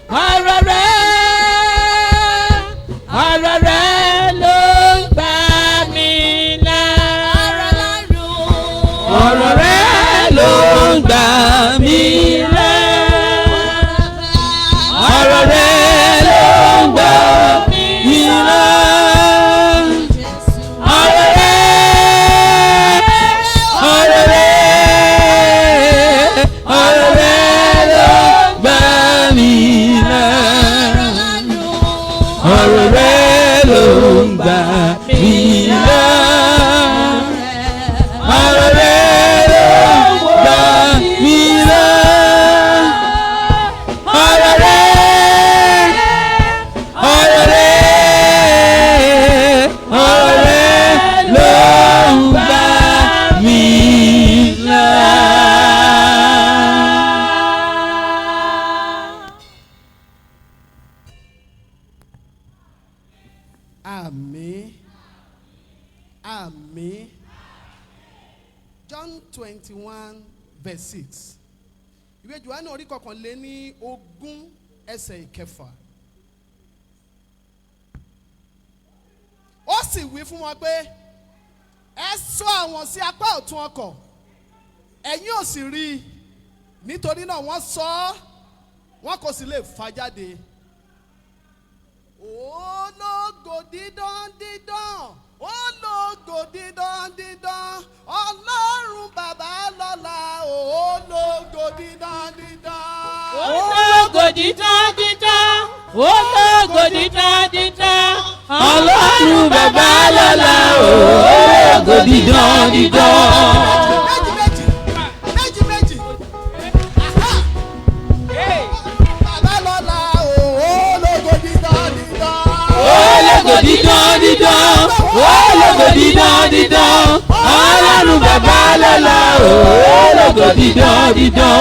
Ọ̀rọ̀ rẹ̀, ọ̀rọ̀ rẹ̀ ló ń gbà mí là. Ọ̀rọ̀ rẹ̀ ló ń gbà mí là. Ọ̀rọ̀ rẹ̀ ló ń gbà mí là. Ọ̀rọ̀ rẹ̀, ọ̀rọ̀ rẹ̀, ọ̀rọ̀ rẹ̀ ló ń gbà mí là. Ọ̀rọ̀ rẹ̀ ló ń gbà mí là. Ọ̀rọ̀ rẹ̀ ló ń gbà mí là. Ọ̀rọ̀ rẹ̀, ọ̀rọ̀ rẹ̀, ọ̀rọ̀ rẹ̀ ló ń gbà mí là. Àmín, àmín. John 21 verse 6. Ìwé Jòhánù orí 21 ẹsẹ̀ 6. Ó sì wí fún wọn pé, "Ẹ sọ àwọ̀n sí apá ọ̀tún ọkọ̀, ẹ̀yin ò sì rí i." Nítorí náà wọ́n sọ ọ́, wọn kò sì lè fà jáde. Ológo dídán dídán, ológo dídán dídán, Ọlọ́run bàbá lọ́la, ológo dídán dídán. Ológo dídán dídán, ológo dídán dídán, Ọlọ́run bàbá lọ́la, ológo dídán dídán. Méjì méjì, méjì méjì. Aha! Bàbá lọ́la, ológo dídán dídán. Ológo dídán dídán, ológo dídán dídán, Ọlọ́run bàbá lọ́la, ológo dídán dídán.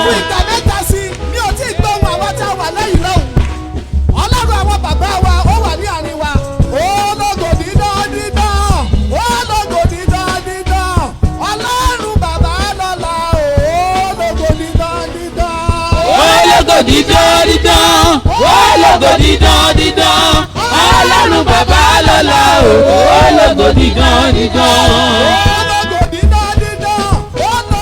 Fún ìgbà mẹ́ta sí i, mi ò tí ì gbọ́ ohùn àwọn tá a wà lẹ́yìn lọ́hùn. Ọlọ́run àwọn bàbá wa, ó wà ní àárín wa. Ológo dídán dídán, ológo dídán dídán, Ọlọ́run bàbá lọ́la, ológo dídán dídán. Ológo dídán dídán, ológo dídán dídán, Ọlọ́run bàbá lọ́la, ológo dídán dídán. Ológo dídán dídán, ológo.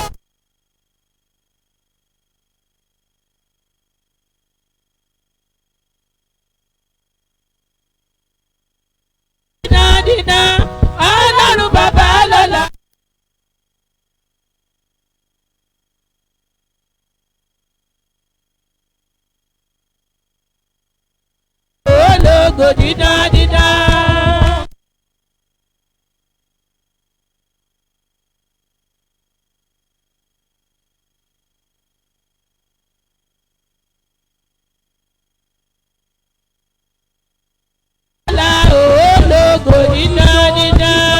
Dídán dídán, Ọlọ́run bàbá lọ́la. Ológo dídán dídán. Lọ́la, ológo dídán dídán.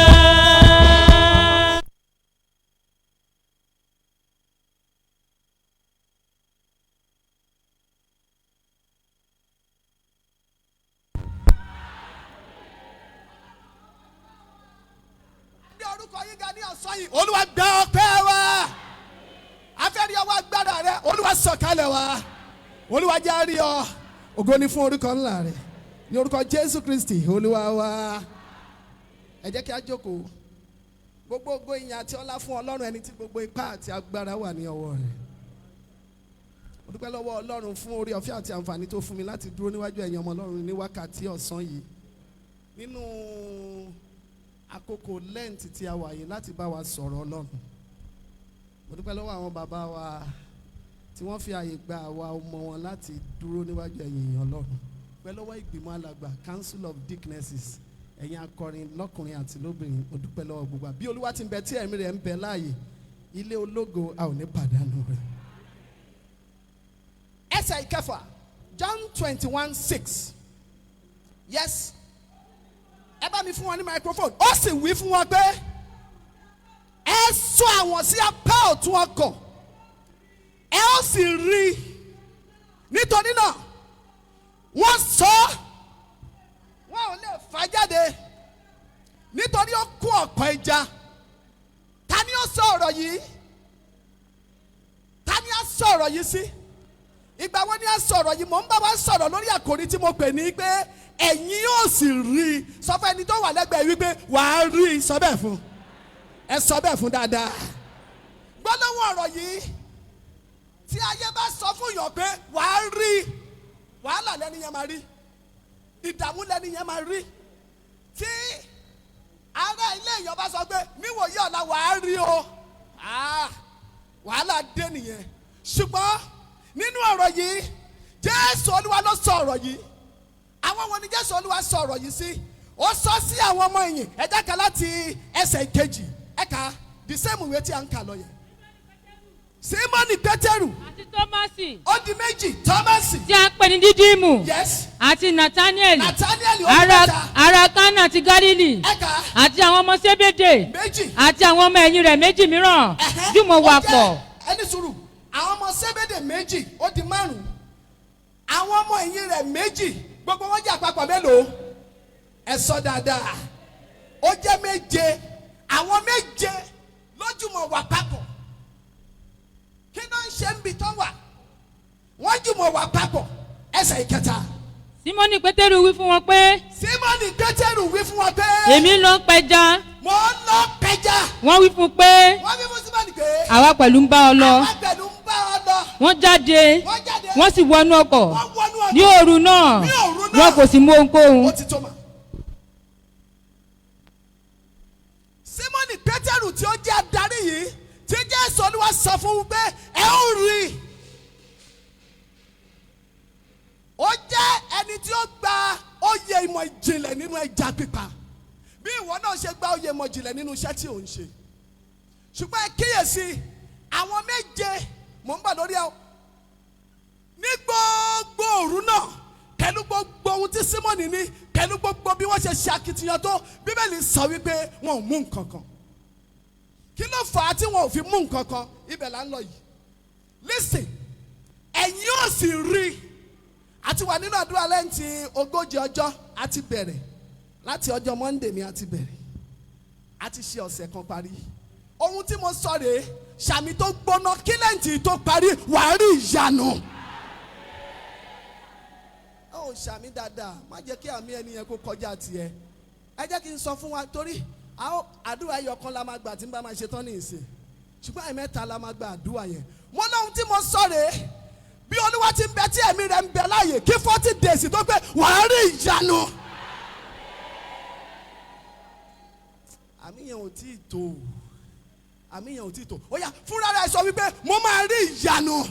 Ní orúkọ yín ga ní ọ̀sán yìí, Olúwa, gba ọpẹ́ wa. Afẹ́rí ọwọ́ agbára rẹ. Olúwa, sọ̀kalẹ̀ wa. Olúwa, jẹ́ á rí ọ. Ògo ni fún orúkọ ńlá rẹ, ní orúkọ Jésù Kristi Olúwa wa. Ẹ jẹ́ kí a jókòó. Gbogbo ògo, ìyìn àti ọlá fún Ọlọ́run, ẹni tí gbogbo ipá àti agbára wà ní ọwọ́ rẹ̀. Mo dúpẹ́ lọ́wọ́ Ọlọ́run fún oore ọ̀fẹ́ àti àǹfààní tó fún mi láti dúró níwájú ẹ̀yin ọmọ Ọlọ́run ní wákàtí ọ̀sán yìí, nínú àkókò Lent tí a wà yìí, láti bá wa sọ̀rọ̀ Ọlọ́run. Mo dúpẹ́ lọ́wọ́ àwọn bàbá wa tí wọ́n fi àyè gba àwa ọmọ wọn láti dúró níwájú ẹ̀yin èèyàn Ọlọ́run. Dúpẹ́ lọ́wọ́ ìgbìmọ̀ alàgbà, Council of Deaconesses, ẹ̀yin akọrin lọ́kùnrin àti lóbìnrin. Mo dúpẹ́ lọ́wọ́ gbogbo wa. Bí Olúwa ti ń bẹ tí ẹ̀mí rẹ̀ ń bẹ láàyè, ilé ológo, a ò ní pàdánù rẹ̀. Ẹsẹ̀ 6, John 21:6. Yes, ẹ bá mi fún wọn ní microphone. Ó sì wí fún wọn pé, "Ẹ sọ àwọ̀n sí apá ọ̀tún ọkọ̀, ẹ ó sì rí i." Nítorí náà wọ́n sọ ọ́, wọn ò lè fà jáde, nítorí ó kó ọ̀pọ̀ ẹja. Ta ni ó sọ ọ̀rọ̀ yìí? Ta ni á sọ ọ̀rọ̀ yìí sí? Ìgbà wo ni a sọ̀rọ̀ yìí? Mò ń bá wa sọ̀rọ̀ lórí àkòrí tí mo pè ní pé ẹ̀yin yóò sì rí i. Sọ fún ẹni tó wà lẹ́gbẹ̀ẹ́ wípé wàá rí i. Sọ bẹ́ẹ̀ fún, ẹ sọ bẹ́ẹ̀ fún dáadáa. Gbólóhùn ọ̀rọ̀ yìí, tí ayé bá sọ fún yàn pé wàá rí i, wàhálà lẹ́ni yẹn máa rí, ìdààmú lẹ́ni yẹn máa rí. Tí ará ilé èèyàn bá sọ pé níwòye ọ̀la wàá rí o, wàhálà dé nìyẹn. Ṣùgbọ́n nínú ọ̀rọ̀ yìí, Jésù Olúwa ló sọ ọ̀rọ̀ yìí. Àwọn wo ni Jésù Olúwa sọ ọ̀rọ̀ yìí sí? Ó sọ sí àwọn ọmọ ẹ̀yìn. Ẹ jẹ́ ká láti ẹsẹ̀ ìkejì, ẹ kà the same ìwé tí a ń kà lọ yẹn. Símọ́nì Pétérù Àti Tómásì ó di méjì, Tọ́másì tí a ń pè ní Dídímù yes àti Nathaniel Nathaniel ó di ará mẹ́ta, ará Kánà ti Gálílì ẹ kà àti àwọn ọmọ Sébédè méjì. àti àwọn ọmọ ẹ̀yìn rẹ̀ méjì mìíràn Ẹ̀hẹ́. jùmọ̀ wà Ó jẹ́ pọ̀. ẹni sùúrù, àwọn ọmọ Sébédè méjì ó di márùn, àwọn ọmọ ẹ̀yìn rẹ̀ méjì, gbogbo wọn jẹ́ àpapọ̀ mélòó? Ẹ sọ dáadáa. Ó jẹ́ méje. Àwọn méje lójúmọ̀ wà papọ̀. Kí ló ń ṣe ń bi tán wà? Wọ́n jùmọ̀ wà papọ̀. Ẹsẹ̀ ìkẹta. Símọ́nì Pétérù wí fún wọn pé, Símọ́nì Pétérù wí fún wọn pé, èmi ń lọ pẹja. Mò ń lọ pẹja. Wọ́n wí fún un pé, Wọ́n wí fún Símọ́nì pé, àwa pẹ̀lú ń bá ọ lọ. Àwọn pẹ̀lú ń bá ọ lọ. Wọ́n jáde, Wọ́n jáde, wọ́n sì wọnú ọkọ̀ wọ́n wọnú ọkọ̀ ní òru náà, Ní òru náà. wọn kò sì mú ohunkóhun. Ó ti tó mà. Símọ́nì Pétérù tí ó jẹ́ adarí yìí, tí Jésù Olúwa sọ fún un pé ẹ ó rí i, ó jẹ́ ẹni tí ó gba oyè ìmọ̀ ìjìnlẹ̀ nínú ẹja pípa, bí ìwọ náà ṣe gba oyè ìmọ̀ ìjìnlẹ̀ nínú iṣẹ́ tí ò ń ṣe. Ṣùgbọ́n ẹ kíyèsí àwọn méje, mò ń bọ̀ lórí ẹ o. Ní gbogbo òru náà, pẹ̀lú gbogbo ohun tí Símọ́nì ní, pẹ̀lú gbogbo bí wọ́n ṣe ṣe akitiyan tó, Bíbélì sọ wípé wọn ò mú nǹkan kan. Kí ló fà á tí wọn ò fi mú nǹkan kan? Ibẹ̀ là ń lọ yìí. Listen, ẹ̀yin ò sì rí i. Àti wà nínú àdúrà lẹ́yìn tí 40 ọjọ́ a ti bẹ̀rẹ̀. Láti ọjọ́ Monday ni a ti bẹ̀rẹ̀, a ti ṣe ọ̀sẹ̀ kan parí. Ohun tí mo sọ rèé, sàmì tó gbóná, kí lẹ́ǹtì tó parí, wàá rí ìyanu. Ó sàmì dáadáa, má jẹ́ kí àmì ẹni yẹn kó kọjá tiẹ̀. Ẹ jẹ́ kí n sọ fún wa, torí àdúrà ẹyọ kan la máa gbà tí n bá máa ṣe tán ní ìsìn, ṣùgbọ́n ẹ̀mẹ́ta la máa gba àdúrà yẹn. Mo lóhun tí mo sọ rèé, bí Olúwa ti ń bẹ tí ẹ̀mí rẹ̀ ń bẹ láàyè, kí 40 days tó pé, wàá rí ìyanu. Àmì yẹn ò tí ì tó, àmì yẹn ò tí ì tó. Ó yá, fúnra rẹ̀ sọ wípé mo máa rí ìyanu.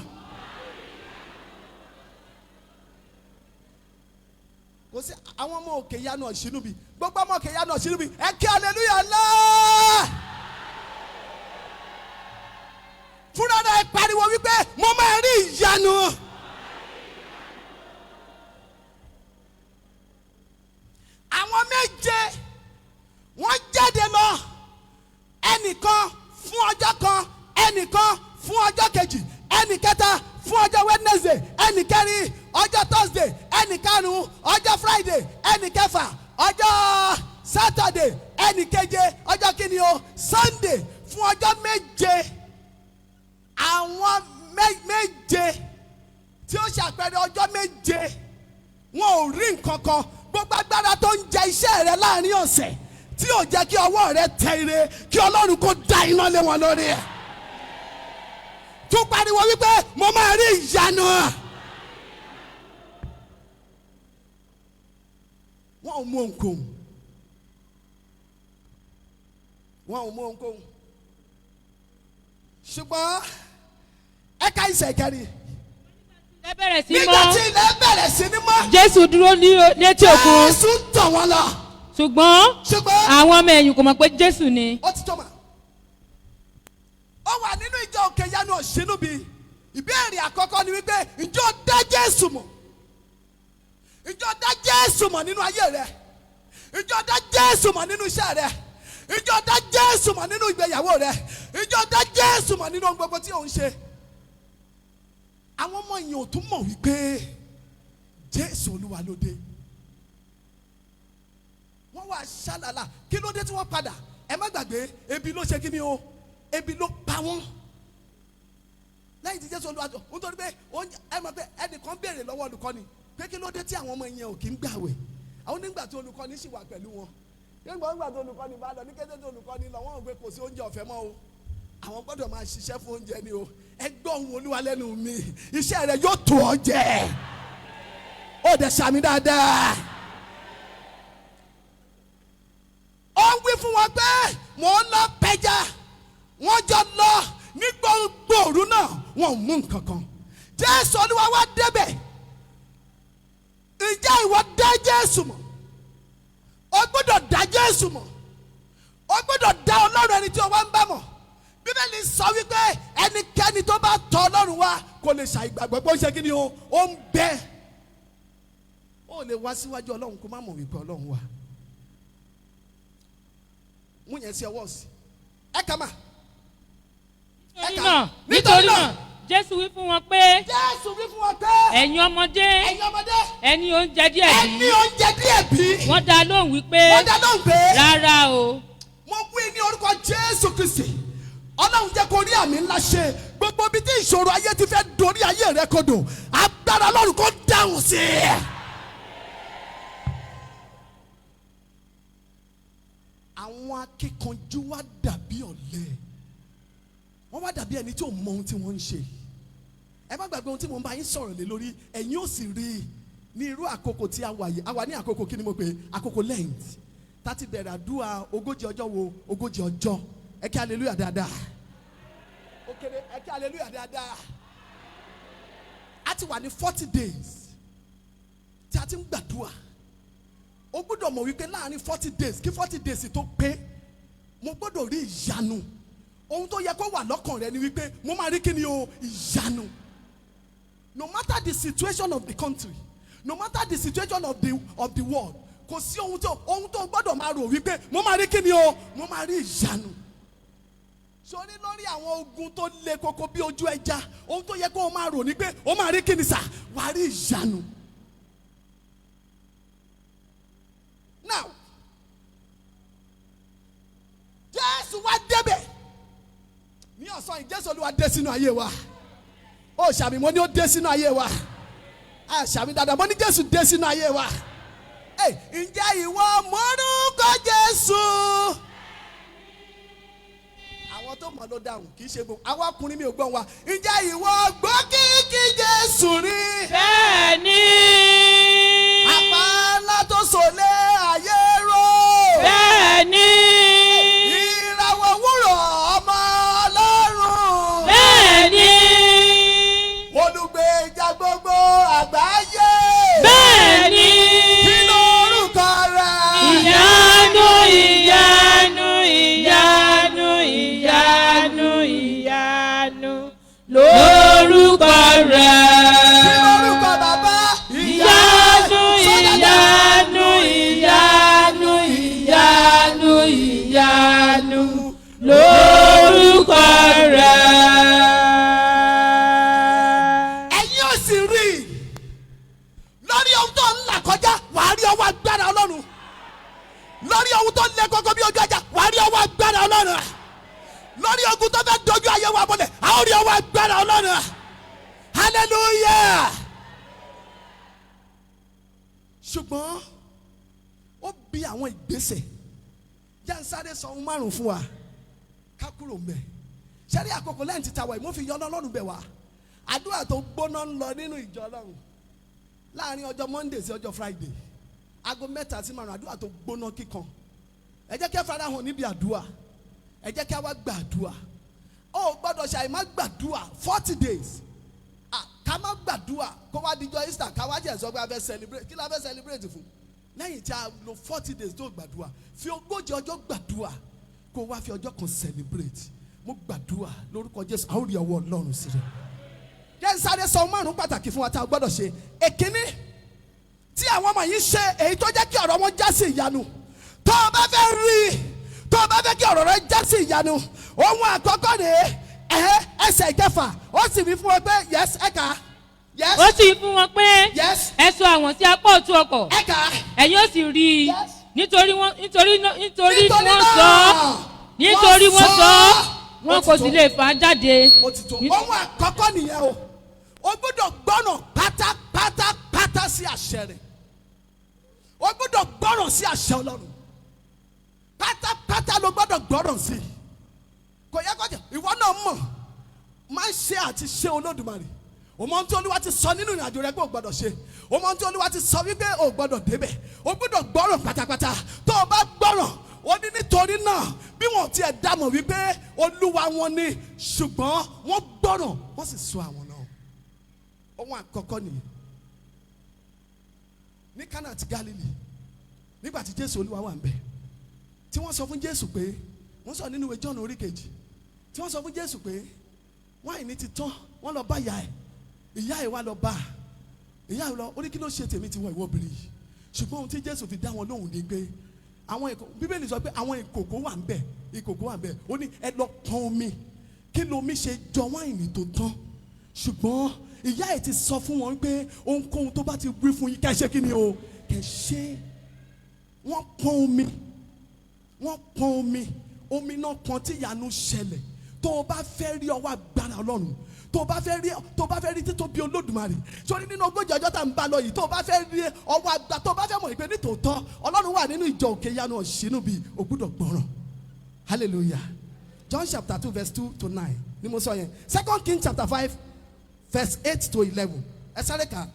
Kò sí àwọn ọmọ òkè yanu ọ̀ṣinúbi, gbogbo ọmọ òkè yanu ọ̀ṣinúbi, ẹ kí hallelujah lọ́ọ́. Fúnra rẹ̀ pariwo wípé mo máa rí ìyanu. Àwọn méje wọ́n jáde lọ, ẹnìkan fún ọjọ́ kan, ẹnìkan fún ọjọ́ kejì, ẹnìkẹta fún ọjọ́ Wednesday, ẹnìkẹrin ọjọ́ Thursday, ẹnìkarùn ọjọ́ Friday, ẹnìkẹfà ọjọ́ Saturday, ẹnìkeje ọjọ́ kíni o, Sunday, fún ọjọ́ méje. Àwọn méje tí ó ṣàpẹẹrẹ ọjọ́ méje, wọn ò rí nǹkan kan. Gbogbo agbára tó ń jẹ iṣẹ́ rẹ láàrin ọ̀sẹ̀ tí ò jẹ́ kí ọwọ́ rẹ tẹ ire, kí Ọlọ́run kó da iná lé wọn lórí ẹ̀. Tún pariwo wípé mo máa rí ìyanu. Wọn ò mú ohunkóhun, wọn ò mú ohunkóhun. Ṣùgbọ́n ẹ̀ka ìṣẹ̀ kẹrin. Ilẹ̀ bẹ̀rẹ̀ sí Nígbà mọ́, tí ilẹ̀ bẹ̀rẹ̀ sí ní mọ́, Jésù dúró ní létí òkun, Jésù tọ̀ wọ́n lọ. ṣùgbọ́n Ṣùgbọ́n àwọn ọmọ ẹ̀yìn kò mọ̀ pé Jésù ni. ó ti tó mà. Ó wà nínú ìjọ òkè yanu ọ̀ṣinúbi. Ìbéèrè àkọ́kọ́ ni wípé, ǹjọ́ dá Jésù mọ̀? Ǹjọ́ dá Jésù mọ̀ nínú ayé rẹ? Ǹjọ́ dá Jésù mọ̀ nínú iṣẹ́ rẹ? Ǹjọ́ dá Jésù mọ̀ nínú ìgbéyàwó rẹ? Ǹjọ́ dá Jésù mọ̀ nínú ohun gbogbo tí ò ń ṣe? Àwọn ọmọ yìí ò tún mọ̀ wípé Jésù Olúwa ló dé. Wọ́n wá ṣàlàlà. Kí ló dé tí wọ́n padà? Ẹ má gbàgbé, ebi ló ṣe kí ni o, ebi ló pa wọ́n. Lẹ́yìn tí Jésù Olúwa tó, nítorí pé ẹ mọ̀ pé ẹnìkan béèrè lọ́wọ́ olùkọ́ni pé kí ló dé tí àwọn ọmọ yẹn ò kí ń gbàwẹ̀. Àwọn nígbà tí olùkọ́ni sì wà pẹ̀lú wọn, nígbà tí olùkọ́ni bá lọ, ní kété tí olùkọ́ni lọ, wọ́n rò pé kò sí oúnjẹ ọ̀fẹ́ mọ́ o, àwọn gbọ́dọ̀ máa ṣiṣẹ́ fún oúnjẹ ni o. Ẹ gbọ́ ohùn Olúwa lẹ́nu mi, iṣẹ́ rẹ yóò tó ọ jẹ. Ó dẹ̀ sàmì dáadáa. Ó ń wí fún wọn pé mò ń lọ pẹja. Wọ́n jọ lọ ní gbogbo òru náà, wọn ò mú nǹkan kan. Jésù Olúwa wá débẹ̀. Ǹjẹ́ ìwọ dá Jésù mọ̀? O gbọ́dọ̀ dá Jésù mọ̀. O gbọ́dọ̀ dá Ọlọ́run ẹni tí o wá ń bá mọ̀. Bíbélì sọ wípé ẹnikẹ́ni tó bá tọ̀ Ọlọ́run wá kò lè ṣàìgbàgbọ́ pé ó ń ṣe kí ni o, ó ń bẹ. Ó lè wá síwájú Ọlọ́run kó má mọ̀ wípé Ọlọ́run wà. Mú yẹn sí ọwọ́ sí. Ẹ kà mà. Nítorí náà Jésù wí fún wọn pé. Jésù wí fún wọn pé. Ẹ̀yin ọmọdé. Ẹ̀yin ọmọdé. Ẹ ní oúnjẹ díẹ̀ bí. Ẹ ní oúnjẹ díẹ̀ bí. Wọ́n dá lóhùn wípé. Wọ́n dá lóhùn pé. Rárá o. Mo wí ní orúkọ Jésù Kristi. Ọlọ́run jẹ́ kó rí àmì ńlá ṣe. Gbogbo ibi tí ìṣòro ayé ti fẹ́ dorí ayé rẹ kodò, agbára Ọlọ́run kó dáhùn sí i. Àwọn akíkanjú wá dàbí ọ̀lẹ. Wọ́n wá dàbí ẹni tí ò mọ ohun tí wọ́n ń ṣe. Ẹ má gbàgbé ohun tí mo ń bá yín sọ̀rọ̀ lé lórí. Ẹ̀yin ó sì rí i ní irú àkókò tí a wà yìí. A wà ní àkókò kí ni mo pè é? Àkókò Lent. Tá ti bẹ̀rẹ̀ àdúrà 40 ọjọ́ wo 40 ọjọ́. Ẹ kí hallelujah dáadáa. Ó kéré, ẹ kí hallelujah dáadáa. A ti wà ní 40 days tí a ti ń gbàdúrà. O gbọ́dọ̀ mọ̀ wípé láàrin 40 days kí 40 days tó pé, mo gbọ́dọ̀ rí ìyanu. Ohun tó yẹ kó wà lọ́kàn rẹ ni wípé mo máa rí kí ni o, ìyanu. No matter the situation of the country, no matter the situation of the world, kò sí ohun tó gbọ́dọ̀ máa rò wípé mo máa rí kí ni o, mo máa rí ìyanu. Sórí lórí àwọn ogun tó le koko bí ojú ẹja, ohun tó yẹ kó o máa rò ní pé o máa rí kí ni sà, wàá rí ìyanu. Now, Jésù wá débẹ̀ ní ọ̀sán yìí. Jésù Olúwa dé sínú ayé wa. Ó ṣàmì, mo ní ó dé sínú ayé wa. A ṣàmì dáadáa, mo ní Jésù dé sínú ayé wa. Ǹjẹ́ ìwọ mọ̀rúkọ Jésù? Àwọn tó mọ̀ ló dáhùn, kì í ṣe gbogbo àwọn ọkùnrin mi ò gbọ́n wa. Ǹjẹ́ ìwọ gbókìkí Jésù rí? Bẹ́ẹ̀ni. Àpá ńlá tó sọlé ayé ró. Bẹ́ẹ̀ni. Ìràwọ̀ wúrọ̀ ọmọ Ọlọ́run. Bẹ́ẹ̀ni. Olùgbèjà gbogbo àgbáyé. Bẹ́ẹ̀ni. Kí lorúkọ rẹ̀? Ìyanu, ìyanu, ìyanu, ìyanu, ìyanu lórúkọ rẹ̀. Kí lorúkọ bàbá? Ìyanu, ìyanu, ìyanu, ìyanu, ìyanu lórúkọ rẹ̀. Ẹ̀yin ò sì rí i lórí ohun tó ń là kọjá, wàá rí ọwọ́ agbára Ọlọ́run. Lórí ohun tó ń lé kókó bí ojú ẹja, wàá rí ọwọ́ agbára Ọlọ́run. Lórí ogun tó fẹ́ dojú ayé wa bọ́lẹ̀, a ó rí ọwọ́ agbára Ọlọ́run. Hallelujah. Ṣùgbọ́n ó bi àwọn ìgbésẹ̀. Jẹ́ n sáré sọ ohun márùn-ún fún wa ká kúrò mbẹ̀. Ṣẹ́rí àkókò lẹ́yìn títa wà yìí, mo fi yọ Ọlọ́run bẹ̀ wá. Àdúrà tó gbóná ń lọ nínú ìjọ Ọlọ́run láàrin ọjọ́ Monday sí ọjọ́ Friday, 3:00 sí 5:00, àdúrà tó gbóná kíkan. Ẹ jẹ́ kí a farahàn níbi àdúrà. Ẹ jẹ́ kí a wá gbàdúrà. Ó gbọ́dọ̀ ṣàì má gbàdúrà 40 days. Ká má gbàdúrà kó wá dijọ́ Easter ká wá jẹ́ sọ pé a fẹ́ celebrate. Kí la fẹ́ celebrate fún? Lẹ́yìn tí a lo 40 days tó gbàdúrà, fi 40 ọjọ́ gbàdúrà kó wá fi ọjọ́ kan celebrate. Mo gbàdúrà lórúkọ Jésù, a ó rí ọwọ́ Ọlọ́run sí rẹ̀. Jẹ́ n sáré sọ márùn-ún pàtàkì fún wa tá a gbọ́dọ̀ ṣe. Èkíní tí àwọn ọmọ yìí ṣe, èyí tó jẹ́ kí ọ̀rọ̀ wọn já sí ìyanu. Tó o bá fẹ́ rí i, tó o bá fẹ́ kí ọ̀rọ̀ rẹ já sí ìyanu, ohun àkọ́kọ́ rèé, ẹsẹ̀ ìkẹfà, ó sì wí fún wọn pé yes, ẹ kà á. Yes. Ó sì fún wọn pé. Yes. Ẹ sọ àwọn sí apá ọ̀tún ọkọ̀. Ẹ kà á. Ẹ̀yin ó sì rí i. Yes. Nítorí wọ́n sọ. Nítorí wọ́n sọ. Wọn kò sì lè fà á jáde. Ó ti tó. Ohun àkọ́kọ́ nìyẹn o. O gbọ́dọ̀ gbọ́ràn pátápátápátá sí àṣẹ rẹ̀. O gbọ́dọ̀ gbọ́ràn sí àṣẹ Ọlọ́run pátápátá ló gbọ́dọ̀ gbọ́ràn sí. Kò yẹ kó jẹ ìwọ náà mọ̀ máa ń ṣe àti ṣe Olódùmarè. O mọ ohun tí Olúwa ti sọ nínú ìrìnàjò rẹ pé o gbọ́dọ̀ ṣe. O mọ ohun tí Olúwa ti sọ wípé o gbọ́dọ̀ débẹ̀. O gbọ́dọ̀ gbọ́ràn pátápátá. Tó o bá gbọ́ràn, ó ní nítorí náà bí wọn tiẹ̀ dá mọ̀ wípé Olúwa wọn ni, ṣùgbọ́n wọ́n gbọ́ràn, wọ́n sì sọ àwọn náà. Ohun àkọ́kọ́ nìyẹn. Ní Kánà àti Gálílì, nígbà tí Jésù Olúwa wà ń bẹ̀, tí wọ́n sọ fún Jésù pé, wọ́n sọ nínú ìwé Jọ́ọ̀nù orí kejì, tí wọ́n sọ fún Jésù pé wáìnì ti tán, wọ́n lọ bá ìyá ẹ̀, ìyá ẹ̀ wá lọ bá a, ìyá ẹ̀ lọ, ó ní kí ló ṣe tèmi ti wọ ìwọ obìnrin yìí? Ṣùgbọ́n ohun tí Jésù fi dá wọn lóhùn ni pé àwọn ìkòkò, Bíbélì sọ pé àwọn ìkòkò wà ń bẹ̀, ìkòkò wà ń bẹ̀. Ó ní ẹ lọ pọn omi, kí lomi ṣe jọ wáìnì tó tán? Ṣùgbọ́n ìyá ẹ̀ ti sọ fún wọn pé ohunkóhun tó bá ti wí fún yín, kẹ́ ṣe kí ni o, kẹ́ ṣe. Wọ́n pọn omi, wọ́n pọn omi, omi náà pọn tí ìyanu ṣẹlẹ̀. Tó o bá fẹ́ rí ọwọ́ agbára Ọlọ́run, tó o bá fẹ́ rí, tó o bá fẹ́ rí títóbi Olódùmarè sórí nínú 40 ọjọ́ tá à ń bá lọ yìí, tó o bá fẹ́ rí ọwọ́ agbára, tó o bá fẹ́ mọ̀ ìpè nítòótọ́ Ọlọ́run wà nínú ìjọ Òkè Ìyanu Ọ̀ṣínúbi, o gbúdọ̀ gbọ́ràn. Hallelujah. John chapter 2 verse 2 to 9 ni mo sọ yẹn. Second King chapter 5 verse 8 to 11. Ẹ sáré kà.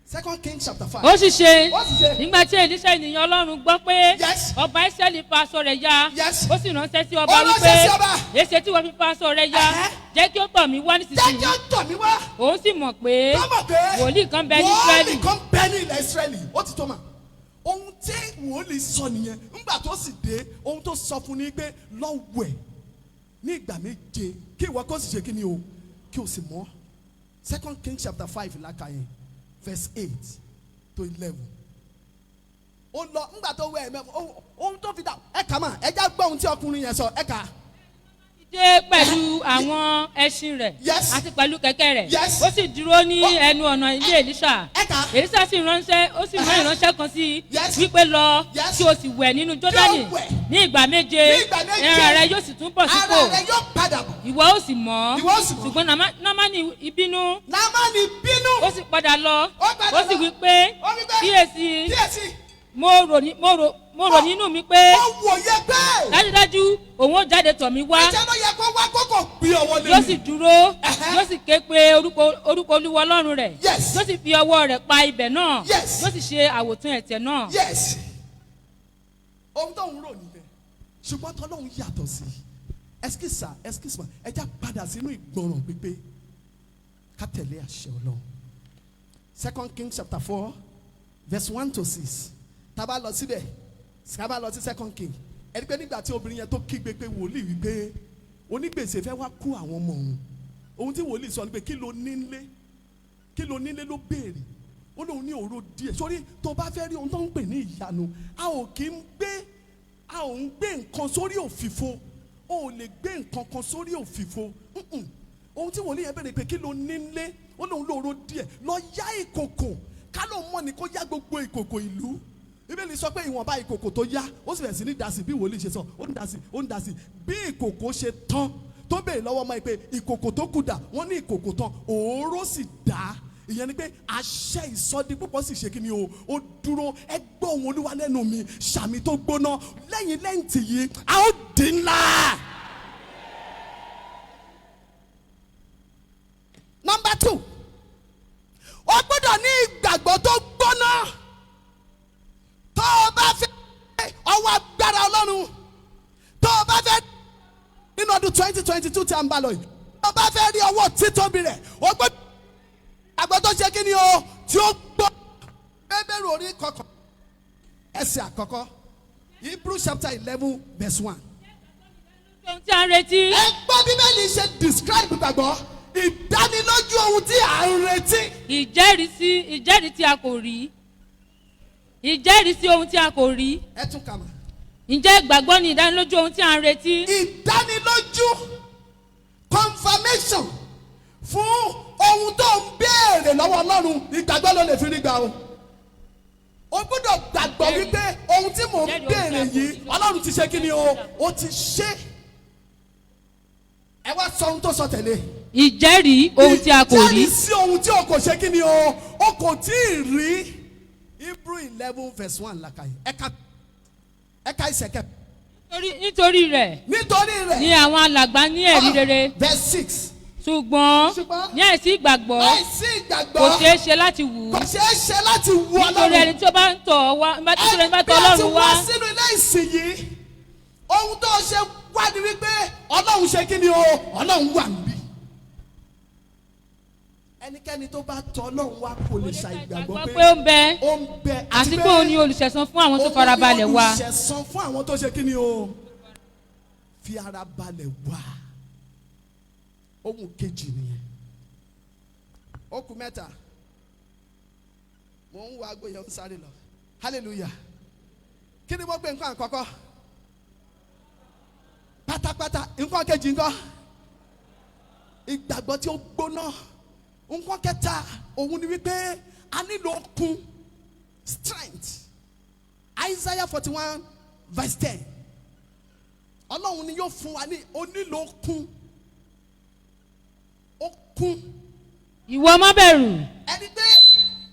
Second King chapter 5. Ó sì ṣe, Ó sì ṣe. nígbà tí Èlíṣà ènìyàn Ọlọ́run gbọ́ pé ọba Ísírẹ́lì fa aṣọ rẹ̀ ya, ó sì ránṣẹ́ sí ọba Ó wípé, ránṣẹ́ sí ọba. Èéṣe tí wọ́n fi fa aṣọ rẹ̀ ya? Jẹ́ kí ó tọ̀ mí wá Jẹ́ nísinsìnyí. kí ó tọ̀ mí wá. Òun sì mọ̀ pé Tó mọ̀ pé wòlíì kan bẹ ní Ísírẹ́lì. Wòlíì kan bẹ ní ilẹ̀ Ísírẹ́lì. Ó ti tó mà. Ohun tí wòlíì sọ nìyẹn. Ńgbà tó sì dé, ohun tó sọ fún ni pé lọ wẹ̀ ní ìgbà méje, kí ìwọ kó sì ṣe kí ni o, kí o sì mọ́. Second King chapter 5 láka yẹn, verse 8 to 11. Ó lọ, ńgbà tó wẹ̀ ẹ̀mẹ́, ohun tó fi dà, ẹ kà mà, ẹ já gbọ́ ohun tí ọkùnrin yẹn sọ, ẹ kà. Dé pẹ̀lú àwọn ẹṣin rẹ̀ àti pẹ̀lú kẹ̀kẹ́ rẹ̀. Ó sì dúró ní ẹnu ọ̀nà ilé Èlíṣà. Ẹ kà. Èlíṣà sì ránṣẹ́, ó sì rán ìránṣẹ́ kan sí i wípé, lọ, kí o sì wẹ̀ nínú Jódánì Kí o wẹ̀. ní ìgbà méje, Ní ìgbà méje. ẹran rẹ yóò sì tún bọ̀ sípò, Ara rẹ yóò padà bọ̀. ìwọ ó sì mọ́. Ìwọ ó sì mọ́. Ṣùgbọ́n Námánì ìbínú, Námánì bínú. ó sì padà lọ, Ó padà ó sì lọ. wí pé, Ó wí pé, kíyèsí, Kíyèsí. mo rò nínú mi pé, Ó wòye pé, dájúdájú òun ó jáde tọ̀ mí wá, Ìjẹ́ ló yẹ kó wá kókò gbé ọwọ́ lé yóò mi. sì dúró, yóò sì ké pe orúkọ Olúwa Ọlọ́run rẹ̀, yóò sì fi ọwọ́ rẹ̀ pa ibẹ̀ náà, yóò sì ṣe àwòtán ẹ̀tẹ̀ náà. Yes. Ohun tó ń rò nìyẹn, ṣùgbọ́n tọ́lọ́hún yàtọ̀ sí. Excuse sir, excuse ma, ẹ já padà sínú ìgbọràn pípé, ká tẹ̀lé àṣẹ Ọlọ́run. Second Kings chapter 4 verse 1 to 6. Tá a bá lọ síbẹ̀, tá a bá lọ sí Second King, ẹni pé nígbà tí obìnrin yẹn tó kígbe pé wòlíì wípé onígbèsè fẹ́ wá kú àwọn ọmọ òun, ohun tí wòlíì sọ ni pé, kí ló nílé, kí ló nílé ló béèrè. Ó lóun ní òró díẹ̀. Sórí tó bá fẹ́ rí ohun tó ń pè ní ìyanu, a ò kí ń gbé, a ò ń gbé nǹkan sórí òfìfo. O ò lè gbé nǹkan kan sórí òfìfo. Ohun tí wòlíì yẹn béèrè pé kí ló nílé, ó lóun lóoró díẹ̀, lọ yá ìkòkò. Ká ló mọ̀ ní kó yá gbogbo ìkòkò ìlú. Bíbélì sọ pé ìwọ̀nba ìkòkò tó yá, ó sì bẹ̀rẹ̀ sí ní dasì bí wòlíì ṣe sọ. Ó ń dasì, ó ń dasì, bí ìkòkò ṣe tán, tó béèrè lọ́wọ́ ọmọ yìí pé ìkòkò tó kù dà, wọ́n ní ìkòkò tán, òróró sì dá. Ìyẹn ni pé àṣẹ ìsọdi púpọ̀ sì ṣe kí ni o, ó dúró. Ẹ gbọ́ ohùn Olúwa lẹ́nu mi, sàmì tó gbóná lẹ́yìn lẹ́yìn tì yìí, a ó dín ńlá. Number two, o gbọ́dọ̀ ní ìgbàgbọ́ tó gbóná. Tó o bá fẹ́ ọwọ́ agbára Ọlọ́run, tó o bá fẹ́ nínú ọdún 2022 tí a ń bá lọ yìí, tó o bá fẹ́ rí ọwọ́ títóbi rẹ̀, o gbọ́dọ̀ àgbọ̀ tó ṣe kí ni o, tí ó gbọ́. Hébérù orí kọkàn ẹsẹ̀ àkọ́kọ́, Hebrew chapter 11 verse 1. Ohun tí a ń retí. Ẹ gbọ́ Bíbélì ṣe describe gbàgbọ́: ìdánilójú ohun tí à ń retí. Ìjẹ́rìísí tí a kò rí, ìjẹ́rìísí ohun tí a kò rí. Ẹ tún kà mà. Ǹjẹ́ ìgbàgbọ́ ni ìdánilójú ohun tí a ń retí? Ìdánilójú, confirmation fún ohun tó ń béèrè lọ́wọ́ Ọlọ́run. Ìgbàgbọ́ ló lè fi rí gbà o. O gbọ́dọ̀ gbàgbọ́ wípé ohun tí mò ń béèrè yìí, Ọlọ́run ti ṣe kí ni o, ó ti ṣe. Ẹ wá sọ ohun tó sọ tẹ̀lé. Ìjẹ́rìí ohun tí a kò rí. Ìjẹ́rìí sí ohun tí o kò ṣe kí ni o, o kò tí ì rí. Hebrew 11 verse 1 làkàyè. Ẹ̀ka ìṣẹ̀kẹ̀. Nítorí rẹ̀ Nítorí rẹ̀ ni àwọn alàgbà ní ẹ̀rí rere. Verse 6. Ṣùgbọ́n Ṣùgbọ́n ní àìsí ìgbàgbọ́ láìsí ìgbàgbọ́ kò ṣeé ṣe láti wù ú. Kò ṣeé ṣe láti wù Nítorí Ọlọ́run. ẹni tí ó bá ń tọ̀ ọ́ wá, nítorí ẹni bá tọ̀ Bí a ti Ọlọ́run wá wá. sínú ilé ìsìn yìí, ohun tó ṣe wá ni wípé Ọlọ́run ṣe kí ni o, Ọlọ́run wà níbí. Ẹnikẹ́ni tó bá tọ̀ Ọlọ́run wá kò lè ṣàìgbàgbọ́ pé pé ó ń bẹ ó ń bẹ, àti pé òun ni olùṣẹ̀san fún àwọn tó farabalẹ̀ wá. Òun ni olùṣẹ̀san fún àwọn tó ṣe kí ni o, fi ara balẹ̀ wá. Ohun kejì nìyẹn. Ó kù mẹ́ta. Mò ń wo aago yẹn, ń sáré lọ. Hallelujah. Kí ni mo gbé? Nǹkan àkọ́kọ́ pátápátá. Nǹkan kejì nǹkan, ìgbàgbọ́ tí ó gbóná. Nǹkan kẹta, òun ni wípé a nílò okun, strength. Isaiah 41 verse 10. Ọlọ́run ni yóò fún wa ní onílò okun, okun. Ìwọ má bẹ̀rù, Ẹni pé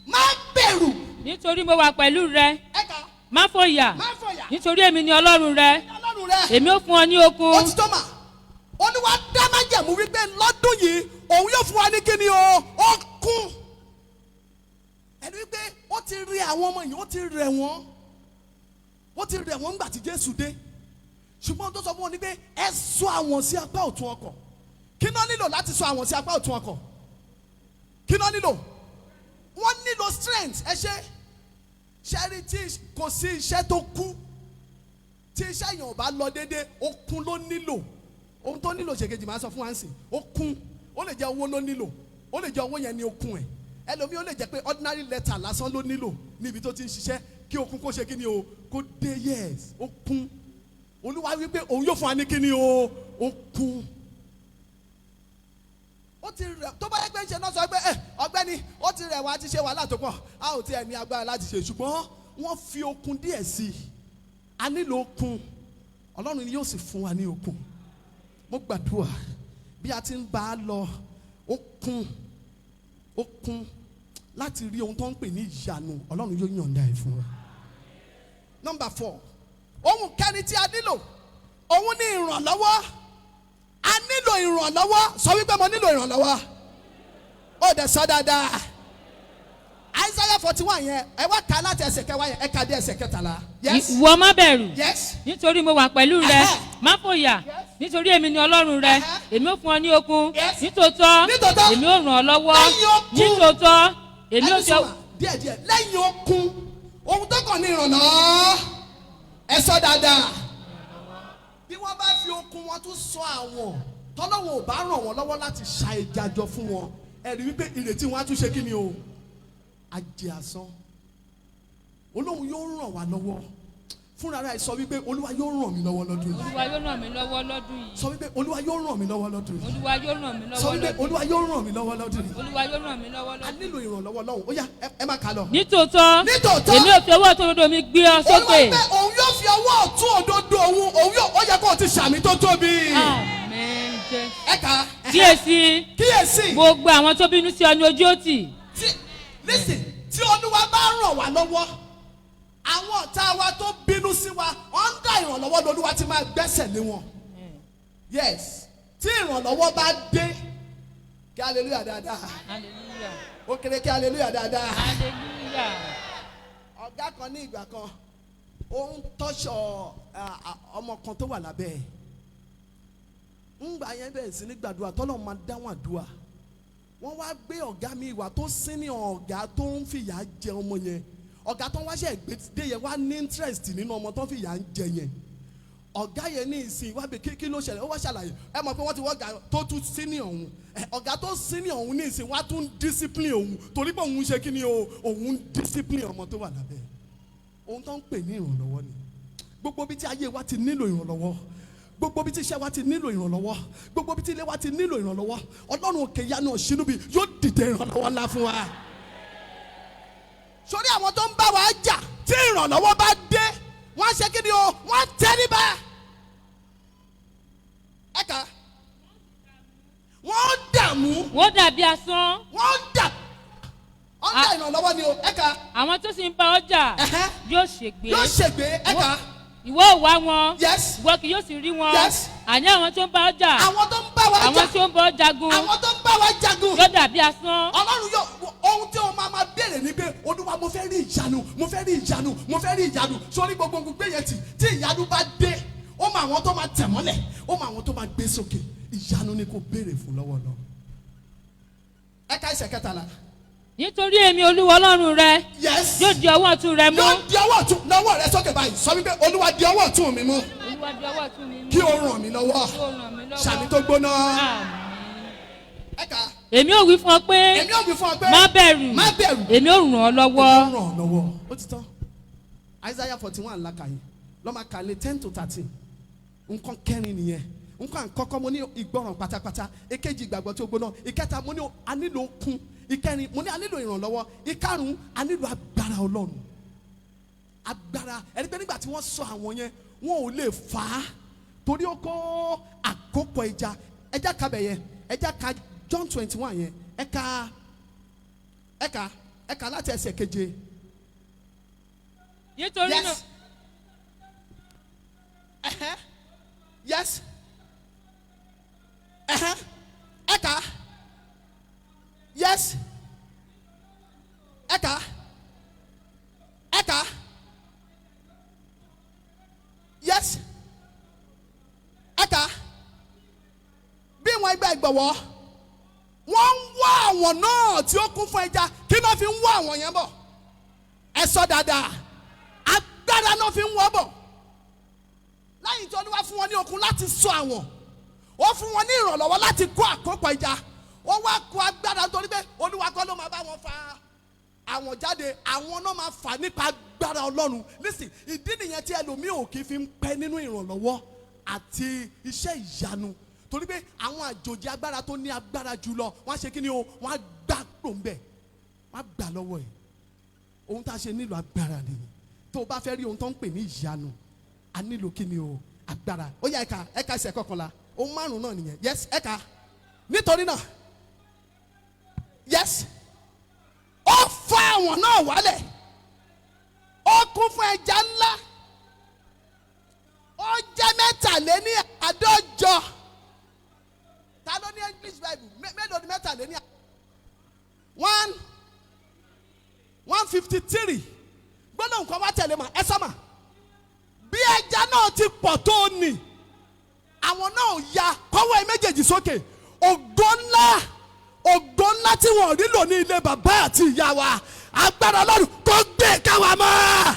má bẹ̀rù. nítorí mo wà pẹ̀lú rẹ. Ẹ̀ka. Má fòyà, Má fòyà, nítorí èmi ni Ọlọ́run rẹ. Ọlọ́run rẹ. Èmi ó fún ọ ní okun. Ó ti tó mà. Olúwa dá májẹ̀mú wípé lọ́dún yìí, òun yóò fún wa ní kíni o, okun. Ẹni wípé ó ti rí àwọn ọmọ yìí, ó ti rẹ̀ wọ́n, ó ti rẹ̀ wọ́n ńgbà tí Jésù dé. Ṣùgbọ́n tó sọ fún wọn ni pé ẹ sọ àwọn sí apá ọ̀tún ọkọ̀. Kí náà nílò láti sọ àwọn sí apá ọ̀tún ọkọ̀? Kí náà nílò? Wọ́n nílò strength. Ẹ ṣe ṣẹ́rí tí kò sí iṣẹ́ tó kú. Tí iṣẹ́ yẹn ò bá lọ déédéé, okun ló nílò. Ohun tó nílò ṣèkejì máa sọ fún wa ń sìn. Okun, ó lè jẹ́ owó ló nílò, ó lè jẹ́ owó yẹn ní okun ẹ̀. Ẹlòmíì, ó lè jẹ́ pé ordinary letter lásán ló nílò níbi tó ti ń ṣiṣẹ́, kí okun kó ṣe kí ni o, kó dé. Yes, okun. Olúwa wípé òun yóò fún wa ní kí ni o, okun. Ó ti rẹ̀. Tó bá yẹ pé ń ṣe náà sọ pé ẹ ọ̀gbẹ́ni, ó ti rẹ̀ wá, ti ṣe wàhálà tó pọ̀, a ò tiẹ̀ ní agbára láti ṣe, ṣùgbọ́n wọ́n fi okun díẹ̀ sí i. A nílò okun. Ọlọ́run ni yóò sì fún wa ní okun. Mo gbàdúrà bí a ti ń bá a lọ, okun, okun láti rí ohun tó ń pè ní ìyanu, Ọlọ́run yóò yọ̀ǹda ẹ̀ fún wa. Number four, ohun kẹrin tí a nílò, òun ní ìrànlọ́wọ́. A nílò ìrànlọ́wọ́. Sọ wípé mo nílò ìrànlọ́wọ́. Ó dẹ̀ sọ dáadáa. Isaiah 41 yẹn, ẹ wá kà á láti ẹsẹ̀ kẹwàá yẹn, ẹ kà dé ẹsẹ̀ 13. Yes. Ìwọ má bẹ̀rù, nítorí mo wà pẹ̀lú rẹ. Má fòyà, nítorí èmi ni Ọlọ́run rẹ. Èmi ó fún ọ ní okun. Nítòótọ́, Nítòótọ́. èmi ó ràn ọ́ lọ́wọ́. Lẹ́yìn okun. Nítòótọ́, èmi ó Ẹni fi sùnmà díẹ̀díẹ̀. Lẹ́yìn okun, ohun tó kàn ní ìrànlọ́wọ́. Ẹ sọ dáadáa. Bí wọ́n bá fi okun wọn tún sọ àwọn tọ́lọ́wọ̀n ò bá ràn wọ́n lọ́wọ́ láti ṣa ẹja jọ fún wọn, ẹ rí wípé ìrètí wọn á tún ṣe kí ni o, ajé asán. Olóhùn yóò ràn wá lọ́wọ́ fúnra rẹ̀. Sọ wípé Olúwa yóò ràn mí lọ́wọ́ lọ́dún yìí. Olúwa yóò ràn mí lọ́wọ́ lọ́dún yìí. Sọ wípé Olúwa yóò ràn mí lọ́wọ́ lọ́dún yìí. Olúwa yóò ràn mí Sọ lọ́wọ́ wípé lọ́dún. Olúwa yóò ràn mí lọ́wọ́ lọ́dún yìí. Olúwa yóò ràn mí lọ́wọ́ A lọ́dún. nílò ìrànlọ́wọ́ lọ́hùn. Ó yá, ẹ má kà á lọ. Nítòótọ́, Nítòótọ́. èmi ò fi ọwọ́ ọ̀tún òdodo mi gbé ọ Olúwa sókè. pé òun yóò fi ọwọ́ ọ̀tún òdodo òun yóò. Ó yẹ kó o ti ṣàmì tó tóbi. Àmín, Jésù. Ẹ kà á. Kíyèsí, Kíyèsí. gbogbo àwọn tó bínú sí ọ ní ojú ó tì. Tí listen, tí Olúwa bá ràn wá lọ́wọ́, àwọn ọ̀tá wa tó bínú sí wa, under ìrànlọ́wọ́ lolúwa ti máa gbẹ́sẹ̀ lé wọn. Yes, tí ìrànlọ́wọ́ bá dé, kí hallelujah dáadáa. Hallelujah. Ó kéré. Kí hallelujah dáadáa. Hallelujah. Ọ̀gá kan ní ìgbà kan, ó ń tọ́ṣọ̀ ọmọ kan tó wà lábẹ́ ẹ̀. Ńgbà yẹn bẹ̀rẹ̀ sí ní gbàdúrà, tọ́lọ́ máa dáhùn àdúrà. Wọ́n wá gbé ọ̀gá mi ìwà tó sín ní ọ̀gá tó ń fìyà jẹ ọmọ yẹn. Ọ̀gá tó ń wáṣẹ̀ gbé dé yẹn wá ní interest nínú ọmọ tó ń fìyà ń jẹ yẹn. Ọ̀gá yẹn ní ìsìn wá bẹ kí kí ló ṣẹlẹ̀. Ó wá ṣàlàyé. Ẹ mọ̀ pé wọ́n ti wọ́n ọ̀gá tó tún sí ní ọ̀hún. Ọ̀gá tó sí ní ọ̀hún ní ìsìn wá tún discipline òun, torí pé òun ń ṣe kí ni o, òun ń discipline ọmọ tó wà lábẹ́ ẹ̀. Ohun tó ń pè ní ìrànlọ́wọ́ ni. Gbogbo bí tí ayé wa ti nílò ìrànlọ́wọ́, gbogbo bí tí iṣẹ́ wa ti nílò ìrànlọ́wọ́, gbogbo bí tí ilé wa ti nílò ìrànlọ́wọ́, Ọlọ́run òkè yanu ọ̀ṣinúbi yóò dìde ìrànlọ́wọ́ ńlá fún wa. Sórí àwọn tó ń bá wa jà. Tí ìrànlọ́wọ́ bá dé, wọ́n á ṣe kí ni o? Wọ́n á tẹríba. Ẹ kà. Wọ́n dààmú. Wọ́n dàbí asán. Wọ́n dà. Wọ́n dà ìrànlọ́wọ́ ni o. Ẹ kà. Àwọn tó sì ń bá ọ jà Ẹ̀hẹ́. yóò ṣègbé. Yóò ṣègbé. Ẹ kà. Ìwọ ò wá wọn. Yes. Ìwọ kì yóò sì rí wọn. Yes. Àní àwọn tó ń bá ọ jà. Àwọn tó ń bá wa jà. Àwọn tó ń bá ọ jagun. Àwọn tó ń bá wa jagun. Yóò dàbí asán. Ọlọ́run yóò, ohun tí o máa béèrè ni pé, Olúwa, mo fẹ́ rí ìyanu, mo fẹ́ rí ìyanu, mo fẹ́ rí ìyanu. Sórí gbogbo gbé yẹn tì, tí ìyanu bá dé, ó mọ àwọn tó máa tẹ̀ mọ́lẹ̀, ó mọ àwọn tó máa gbé sókè. Ìyanu ni kò béèrè fún lọ́wọ́ náà. Ẹ ka ẹsẹ̀ 13. Nítorí èmi Olúwa Ọlọ́run rẹ yóò di ọwọ́ ọ̀tún rẹ mú. Yóò di ọwọ́ ọ̀tún lọ́wọ́ rẹ sókè báyìí. Sọ wípé, Olúwa, di ọwọ́ ọ̀tún mi mú. Olúwa, di ọwọ́ ọ̀tún mi mú. Kí o ràn mí lọ́wọ́. Kí o ràn mí lọ́wọ́. Sàmì tó gbóná. Àmín. Ẹ kà. Èmi ò wí fún ọ pé, Èmi ò wí fún ọ pé, má bẹ̀rù. Má bẹ̀rù. Èmi ò ràn ọ́ lọ́wọ́. Èmi ò ràn ọ́ lọ́wọ́. Ó ti tán. Isaiah 41 la kà yẹn. Lọ́mọ kàlẹ́ 10 to 13. Nǹkan kẹrin nìyẹn. Nǹkan àkọ́kọ́, mo ní ìgbọràn pátápátá. Èkejì, ìgbàgbọ́ tí ó gbóná. Ìkẹta, mo ní a nílò okun. Ìkẹrin, mo ní a nílò ìrànlọ́wọ́. Ìkarùn-ún, a nílò agbára Ọlọ́run. Agbára ẹni pé nígbà tí wọ́n sọ àwọn yẹn, wọn ò lè fà á torí ó kó àkópọ̀ ẹja. Ẹja kabẹ̀ yẹn, ẹja ka John 21 yẹn. Ẹka, ẹka, ẹka láti ẹsẹ̀ 7. Nítorí náà. Yes. Ẹka. Yes. Ẹka. Ẹka. Yes. Ẹka. Bí wọ́n ẹgbẹ́ ìgbọ̀wọ́, wọ́n ń wá àwọn náà tí ó kún fún ẹja. Kí náà fi ń wá àwọn yẹn bọ̀? Ẹ sọ dáadáa. Agbára náà fi ń wọ́ bọ̀. Lẹ́yìn tí Olúwa fún wọn ní okun láti sọ àwọn, ó fún wọn ní ìrànlọ́wọ́ láti kó àkópọ̀ ẹja, ó wá kó agbára, nítorí pé Olúwa kọ́ ló máa bá wọn fa àwọn jáde, àwọn náà máa fà nípa agbára Ọlọ́run. Nísìn, ìdí nìyẹn tí ẹlòmíì ò kì í fi ń pẹ́ nínú ìrànlọ́wọ́ àti iṣẹ́ ìyanu, torí pé àwọn àjòjì agbára tó ní agbára jùlọ, wọ́n á ṣe kí ni o? Wọ́n á gbà kúrò ńbẹ̀, wọ́n á gbà lọ́wọ́ ẹ̀. Ohun tá a ṣe nílò agbára nìyẹn. Tó o bá fẹ́ rí ohun tó ń pè ní ìyanu, a nílò kí ni o? Agbára. Ó yá, ẹ̀ka, ẹ̀ka ẹsẹ̀ 11. Ohun márùn náà nìyẹn. Yes, ẹ̀ka. Nítorí náà, yes, ó fa àwọn náà wálẹ̀, ó kún fún ẹja ńlá, ó jẹ́ 153. Ta ló ní English Bible? Mélòó ni mẹ́tàléní? 153. Gbọ́dọ̀ nǹkan wá tẹ̀lé mà. Ẹ sọ́mà bí ẹja náà ti pọ̀ tó nì, àwọn náà ya kọ́wọ́ ẹ méjèèjì sókè. Ògo ńlá, ògo ńlá tí wọ́n rí lò ní ilé bàbá àti ìyá wa, agbára Ọlọ́run kó gbé káwa mọ́.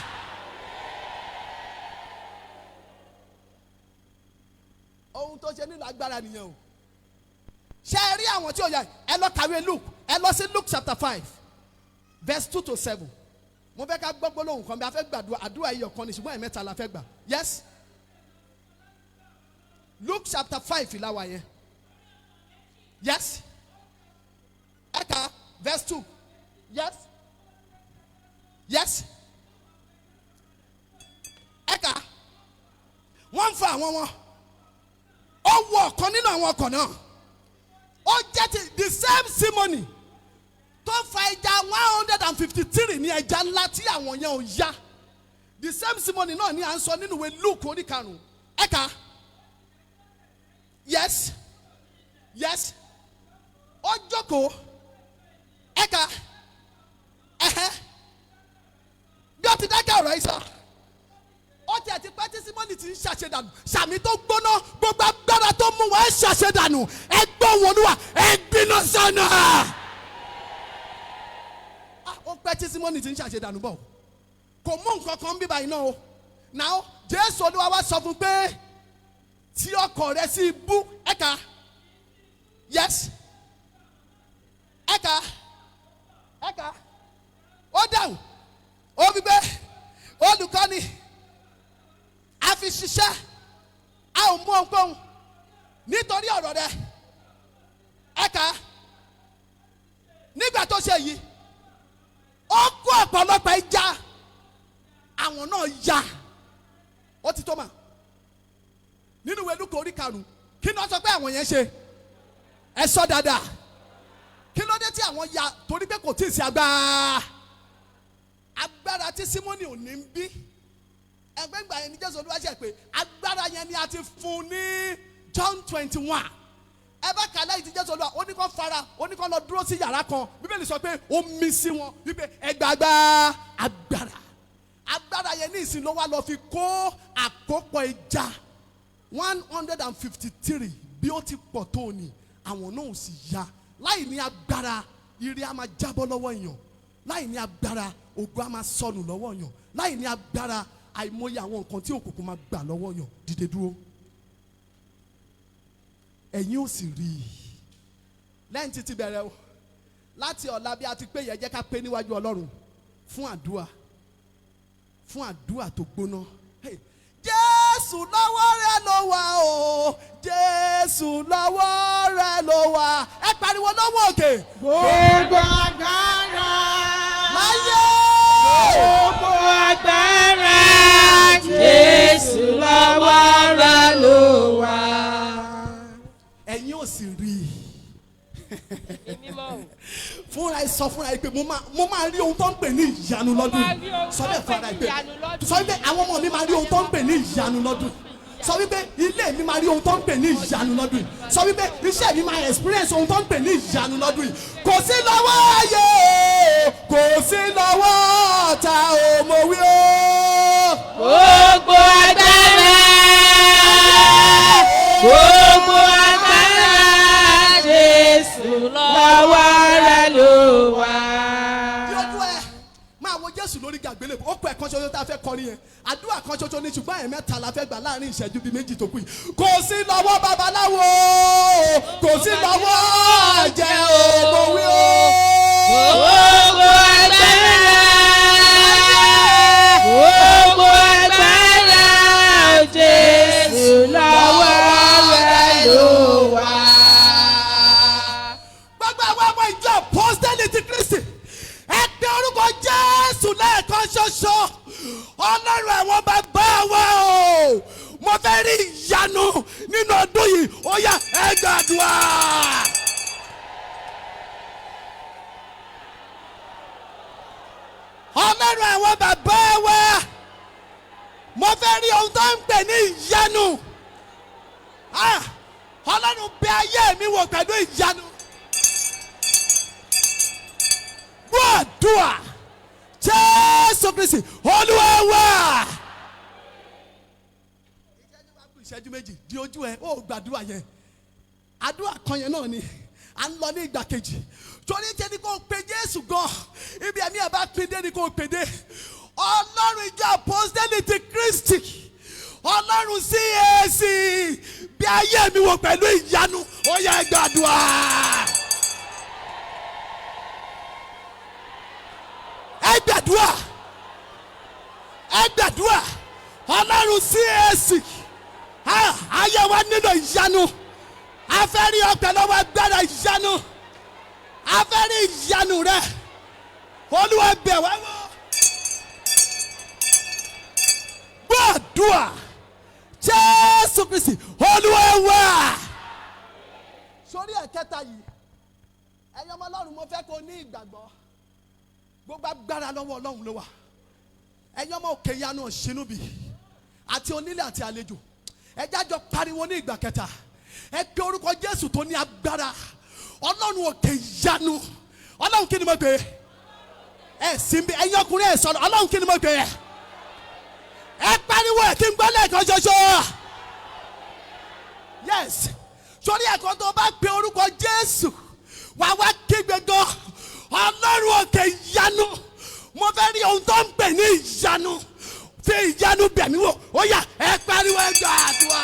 Ohun tó ṣe nílò agbára nìyẹn o. Ṣé ẹ rí àwọn tí ó yà? Ẹ lọ kàwé Luke. Ẹ lọ sí Luke chapter 5 verse 2 to 7. Mo fẹ́ ká gbọ́ gbólóhùn kan bí a fẹ́ gbàdúrà. Àdúrà yìí ọ̀kan ni, ṣùgbọ́n ẹ̀mẹ́ta la fẹ́ gbà. Yes, Luke chapter 5 ìlàwà yẹn. Yes, ẹ̀ka verse 2. Yes, ẹ̀ka. Wọ́n ń fa àwọn wọn, ó wọ ọ̀kan nínú àwọn ọkọ̀ náà, ó jẹ́ ti the same Simoni tó fa ẹja 153 ní ẹja ńlá tí àwọn yẹn ò ya. The same Simoni náà ni à ń sọ nínú ìwé Luke orí 5. Ẹ̀ka. Yes, ó jókòó. Ẹ̀ka. Ẹ̀hẹ́. Bí ó ti dákẹ́ ọ̀rọ̀ yìí sọ, ó tiẹ̀ ti pẹ́ tí Simoni ti ń ṣàṣedànù. Sàmì tó gbóná. Gbogbo agbára tó mú wa ẹ̀ ṣàṣedànù, ẹ gbọ́ wọn, Olúwa, ẹ gbiná sọnù. Ah, ó pẹ́ tí Simoni ti ń ṣàṣedànù bọ̀, kò mú nǹkan kan bíbá iná o. Now, Jésù Olúwa wá sọ fún pé, tí ọkọ̀ rẹ sí ibú. Ẹ̀ka. Yes, ẹ̀ka, ẹ̀ka. Ó dáhùn, ó wí pé, Olùkọ́ni, a fi ṣiṣẹ́, a ò mú ohunkóhun nítorí ọ̀rọ̀ rẹ. Ẹ̀ka. Nígbà tó ṣe yìí, ó kó ọ̀pọ̀lọpọ̀ ẹja. Karùn-ún, kí ni wọ́n sọ pé àwọn yẹn ṣe? Ẹ sọ dáadáa. Kí ló dé tí àwọn ya? Torí pé kò tí ì sí agbára. Agbára tí Símónì ò ní ń bí ẹgbẹ́ ìgbà yẹn ni Jésù Olúwa ṣe pé agbára yẹn ni a ti fún ní John 21. Ẹ bá kà lẹ́yìn tí Jésù Olúwa ó ní kó fara, ó ní kó lọ dúró sí yàrá kan. Bíbélì sọ pé ó mí sí wọn wípé ẹgbàgbà agbára. Agbára yẹn ní ìsìn ló wá lọ fi kó àkópọ̀ ẹja 153 bí ó ti pọ̀ tó ní àwọn náà ò sì ya. Láì ní agbára, ire á máa jábọ́ lọ́wọ́ èèyàn. Láì ní agbára, ògo á máa sọnù lọ́wọ́ èèyàn. Láì ní agbára, àìmọye àwọn nǹkan tí òkùnkùn máa gbà lọ́wọ́ èèyàn. Dìde dúró, ẹ̀yin ò sì rí i. Lẹ́yìn títí bẹ̀rẹ̀ o, láti ọ̀la bí a ti pé yẹn, jẹ́ ká pé níwájú Ọlọ́run fún àdúrà, fún àdúrà tó gbóná. Hey. Jésù lọ́wọ́ rẹ ló wà o, Jésù lọ́wọ́ rẹ ló wà. Ẹ pariwo lọ́wọ́ òkè. Gbogbo agbára. Láyé. Gbogbo agbára. Jésù lọ́wọ́ rẹ ló wà. Ẹ̀yin ò sì rí i. Fúnra ẹ sọ fúnra ẹ pé mo máa rí ohun tó ń pè ní ìyanu lọ́dún. Sọ bẹ́ẹ̀ fúnra ẹ pé, sọ wípé àwọn ọmọ mi máa rí ohun tó ń pè ní ìyanu lọ́dún. Sọ wípé ilé mi máa rí ohun tó ń pè ní ìyanu lọ́dún. Sọ wípé iṣẹ́ mi máa experience ohun tó ń pè ní ìyanu lọ́dún. Kò sí lọ́wọ́ ayé, kò sí lọ́wọ́ ọ̀tá o, mo wí o. Gbogbo agbára, gbogbo agbára, Jésù lọ́wọ́ rẹ ló wà. Bí ojú ẹ máa wo Jésù lórí gàgbélé, ó kọ ẹ̀kan ṣoṣo tá a fẹ́ kọrin yẹn. Àdúrà kan ṣoṣo ni, ṣùgbọ́n ẹ̀mẹ́ta la fẹ́ gbà láàrin ìṣẹ́jú bíi méjì tó kù yìí. Kò sí lọ́wọ́ babaláwo, kò sí lọ́wọ́ àjẹ́ o, mo wí o. Gbogbo agbára, gbogbo agbára, Jésù lọ́wọ́ rẹ ló wà. Gbogbo àwọn ọmọ ìjọ apostoli ti Kristi, ẹ pe orúkọ Jésù lẹ́ẹ̀kan ṣoṣo. Ọlọ́run àwọn bàbá wa o, mo fẹ́ rí ìyanu nínú ọdún yìí. Ó yá, ẹ gbàdúrà. Ọlọ́run àwọn bàbá wa, mo fẹ́ rí ohun tó ń pè ní ìyanu. Ọlọ́run bẹ̀ ayé mi wò pẹ̀lú ìyanu. Gbàdúrà. Jésù Kristi Olúwa wa. Ìṣẹ́jú méjì di ojú ẹ, ó gbàdúrà yẹn. Àdúrà kan yẹn náà ni à ń lọ ní ìgbà kejì. Torí jẹ́ ni kò pe Jésù gan, ibi ẹ̀mí ẹ̀ bá pín dé ni kò pè dé. Ọlọ́run ìjọ apostoli ti Kristi, Ọlọ́run CAC, bí ayé mi wò pẹ̀lú ìyanu, ó yẹ gbàdúrà. Ẹ gbàdúrà, ẹ gbàdúrà. Ọlọ́run CAC, ayé wa nílò ìyanu. A fẹ́ rí ọ pẹ̀lú ọwọ́ agbára ìyanu. A fẹ́ rí ìyanu rẹ. Olúwa bẹ̀ wá wò. Gbàdúrà. Jésù Kristi Olúwa wa. Sórí ẹ̀kẹta yìí, ẹ̀yin ọmọ Ọlọ́run, mo fẹ́ kó ní ìgbàgbọ́. Gbogbo agbára lọ́wọ́ Ọlọ́run ló wà. Ẹ̀yin ọmọ òkè ìyanu ọ̀ṣinúbi àti onílé àti àlejò, ẹ jájọ pariwo ní ìgbà kẹta. Ẹ pe orúkọ Jésù tó ní agbára. Ọlọ́run òkè ìyanu. Ọlọ́run kí ni mo pè é? Ẹ sinmi, ẹ̀yin ọkùnrin ẹ sọ̀rọ̀. Ọlọ́run kí ni mo pè é? Ẹ pariwo ẹ kí n gbọ́ lẹ́ẹ̀kan ṣoṣo. Yes, sórí ẹ̀kọ́ tó bá pe orúkọ Jésù, wà wá kígbe gan. Ọlọ́run òkè ìyanu, mo fẹ́ rí ohun tó ń pè ní ìyanu. Fi ìyanu bẹ̀ mí wò. Ó yá, ẹ pariwo, ẹ gbàdúrà.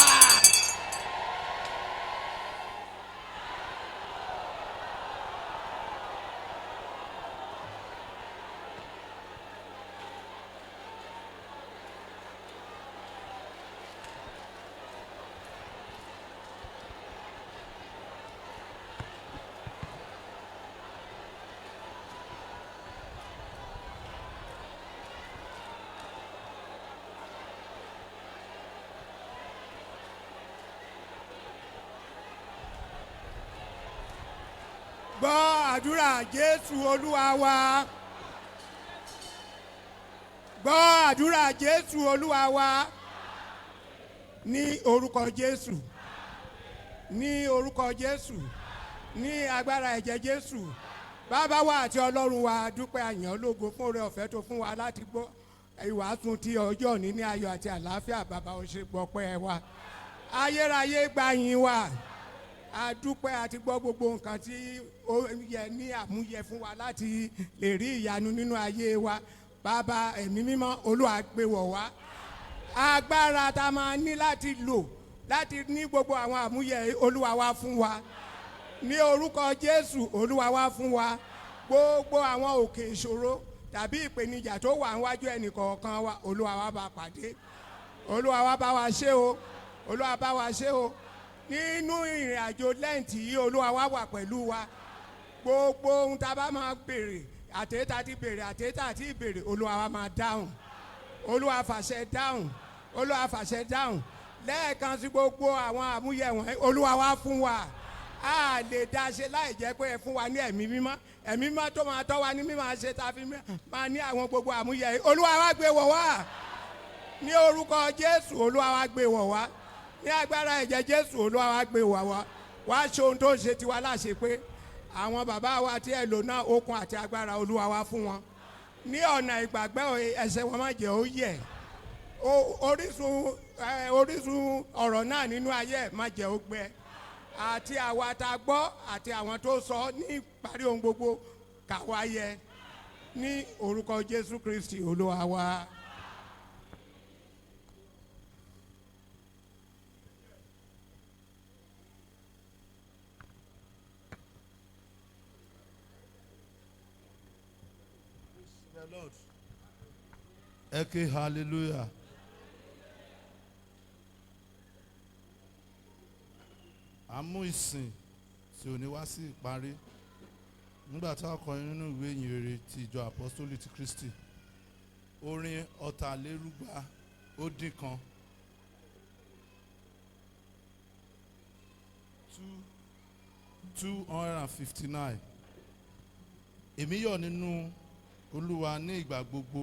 Àdúrà, Jésù Olúwa wa. Gbọ́ àdúrà, Jésù Olúwa wa. Ní orúkọ Jésù, ní orúkọ Jésù, ní agbára ẹ̀jẹ̀ Jésù, Bàbá wa àti Ọlọ́run wa, dúpẹ́, àyàn lógo fún oore ọ̀fẹ́ tó fún wa láti gbọ́ ìwàásù tí ọjọ́ òní ní ayọ̀ àti àlàáfíà. Bàbá, ó ṣe gbọ́pẹ́ wa. Ayérayé, gba yìn wa. A dúpẹ́, àti gbọ́ gbogbo nǹkan tí ó yẹ ní àmúyẹ fún wa láti lè rí ìyanu nínú ayé wa. Bàbá, Ẹ̀mí Mímọ́, Olúwa, gbé wọ̀ wá. Agbára tá a máa ní láti lò láti ní gbogbo àwọn àmúyẹ, Olúwa, wá fún wa. Ní orúkọ Jésù, Olúwa, wá fún wa. Gbogbo àwọn òkè ìṣòro tàbí ìpèníjà tó wà níwájú ẹnìkọ̀ọ̀kan wa, Olúwa, wá bá pàdé. Olúwa, wá bá wa ṣe o. Olúwa, bá wa ṣe o. Nínú ìrìn àjò Lẹ́ǹtì yìí, Olúwa, wá wà pẹ̀lú wa. Gbogbo ohun tá a bá máa béèrè, àtẹ́tà ti béèrè, àtẹ́tà ti béèrè, Olúwa wa máa dáhùn. Olúwa, fàṣẹ dáhùn. Olúwa, fàṣẹ dáhùn. Lẹ́ẹ̀kan sí, gbogbo àwọn àmúyẹ wọ̀nyí, Olúwa, wá fún wa. A lè dá ṣe láì jẹ́ pé ẹ fún wa ní Ẹ̀mí Mímọ́. Ẹ̀mí Mímọ́ tó máa tọ́ wa ní mímọ́ ṣe tá a fi máa ní àwọn gbogbo àmúyẹ yìí, Olúwa, wá gbé wọ̀ wá. Ní orúkọ Jésù, Olúwa, wá gbé wọ̀ wá. Ní agbára ẹ̀jẹ̀ Jésù, Olúwa, wá gbé wọ̀ wá. Wá ṣe ohun tó ń ṣe tiwa láṣẹ pé àwọn bàbá wa tí ẹ lò náà, okun àti agbára, Olúwa, wá fún wọn. Ní ọ̀nà ìgbàgbọ́, ẹsẹ̀ wọn má jẹ́ ó yẹ̀. Orísun ọ̀rọ̀ náà nínú ayé ẹ̀ má jẹ́ ó gbẹ. Àti àwa tá a gbọ́ àti àwọn tó sọ, ní ìparí ohun gbogbo, kàwá yẹ. Ní orúkọ Jésù Kristi Olúwa wa. The Lord. Ẹ ké hallelujah. A mú ìsìn tí ò ní wá sí ìparí nígbà tí a kọrin nínú ìwé ìyìnrere ti Ìjọ Apostoli ti Kristi, orin 201, 259. Èmi yọ̀ nínú Olúwa ní ìgbà gbogbo.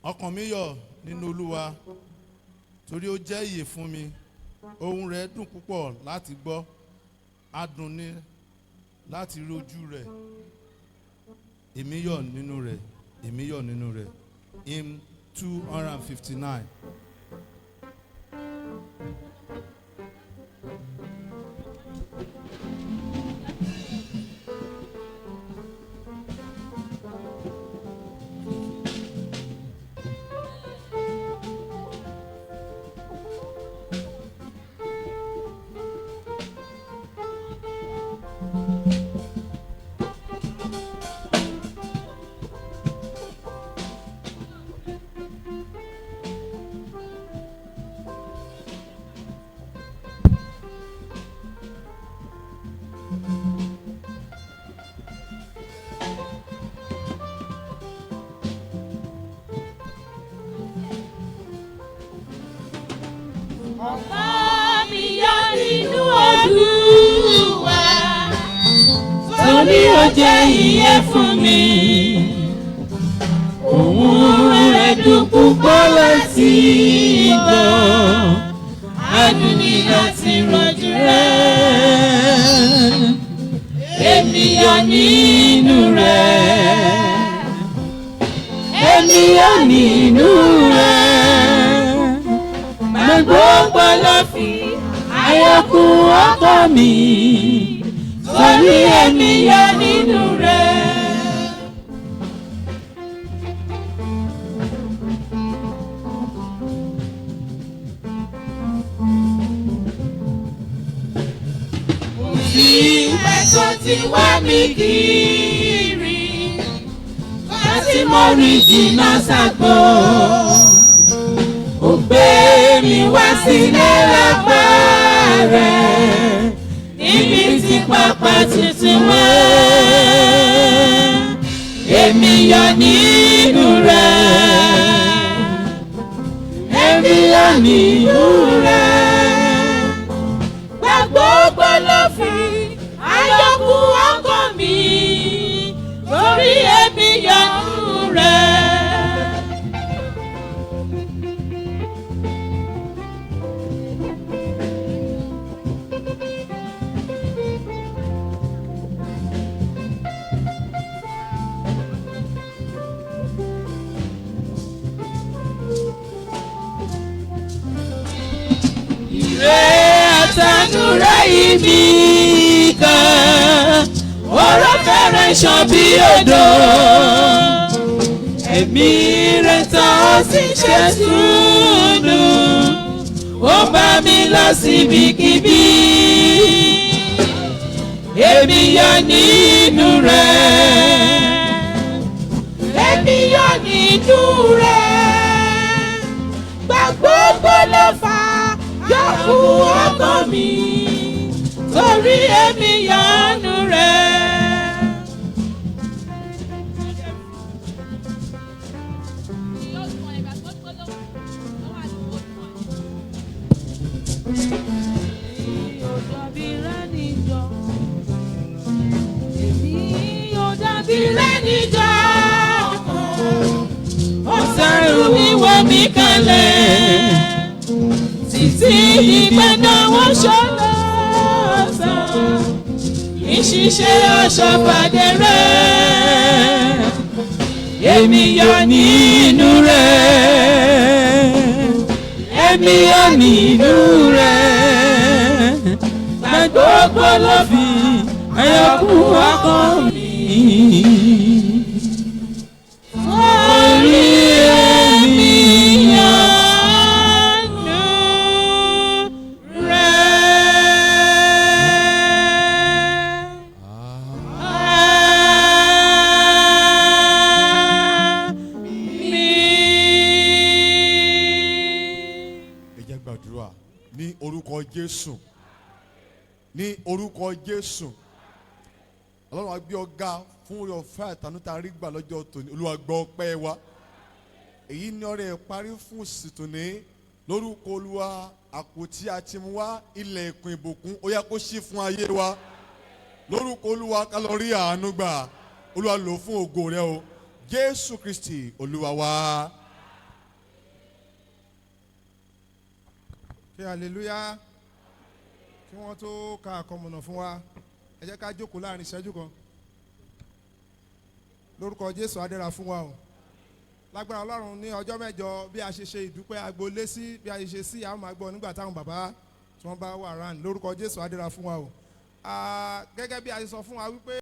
Ọkàn mi yọ̀ nínú Olúwa, torí ó jẹ́ ìyè fún mi. Ohùn rẹ̀ dùn púpọ̀ láti gbọ́, adùn ni láti rí ojú rẹ̀. Èmi yọ̀ nínú rẹ̀, èmi yọ̀ nínú rẹ̀. Hymn 259. Ọkàn mi yọ̀ nínú Olúwa, torí ó jẹ́ ìyè fún mi. Ohùn rẹ̀ dùn púpọ̀ láti gbọ́, adùn ni láti rọ̀jò rẹ̀. Èmi yọ̀ nínú rẹ̀, èmi yọ̀ nínú rẹ̀. Gbogbo ló fi ayọ̀kún ọkàn mi, torí èmi yọ̀ nínú rẹ̀. Ìpẹ́ tó ti wá mi kiri, láti mo rìn jìnnà ságbó, ó gbé mi wá sílé lápá rẹ̀, níbi tí pápá tuntun wá. Èmi yọ̀ nínú rẹ̀, èmi yọ̀ nínú rẹ̀. Gbàgbọ́ ló fi Àánú rẹ̀ yí mi ká, ọ̀rọ̀ fẹ́rẹ̀ ṣàn bí odò. Ẹ̀mí rẹ̀ tán sí Jésù nù, ó bá mi lọ síbikíbi. Èmi yọ̀ nínú rẹ̀. Èmi yọ̀ nínú rẹ̀. Gbà gbogbo ló fà yọkù ọkàn mi, torí èmi yọ̀ nínú rẹ̀. Èmi ò dàbí rẹ̀ níjọ́. Ó sàrù mi wọ mi kalẹ̀. Títí ìgbà náà wọ́n ṣọlọ́ sàn. Ìṣiṣẹ́ ọ̀ṣọ́ pàdé rẹ̀. Èmi yọ̀ nínú rẹ̀. Èmi yọ̀ nínú rẹ̀. Gbàgbọ́ ló fi ayọ̀kú ọkàn mi. Orí èmi yọ̀nù rẹ̀. Àmín. Ẹ jẹ́ gbàdúrà ní orúkọ Jésù, ní orúkọ Jésù. Ọlọ́run á gbé ọ ga fún oore ọ̀fẹ́ àtànú tá a rí gbà lọ́jọ́ tòní. Olúwa gbọ́ ọpẹ́ wa. Èyí ni ọrẹ parí fún ìsìtòní lórúkọ Olúwa. Àpótí àti mú wá ilẹ̀kùn ìbùkún, ó yá kó ṣí fún ayé wa lórúkọ Olúwa. Ká lọ rí àánú gbà. Olúwa lò fún ògo rẹ o, Jésù Kristi Olúwa wa. Kí hallelujah. Kí wọ́n tó ka àkọmọ̀nà fún wa, ẹ jẹ́ ká jókòó láàrin ìṣẹ́jú kan. Lórúkọ Jésù, adẹ́ra fún wa o. Lágbára Ọlọ́run, ní ọjọ́ 8, bí a ṣe ṣe ìdúpẹ́ agboolé sí, bí a ṣe ṣe sí, àwọn máa gbọ́ nígbà táwọn bàbá tí wọ́n bá wà rán. Lórúkọ Jésù, adẹ́ra fún wa o. Gẹ́gẹ́ bí a ṣe sọ fún wa wípé.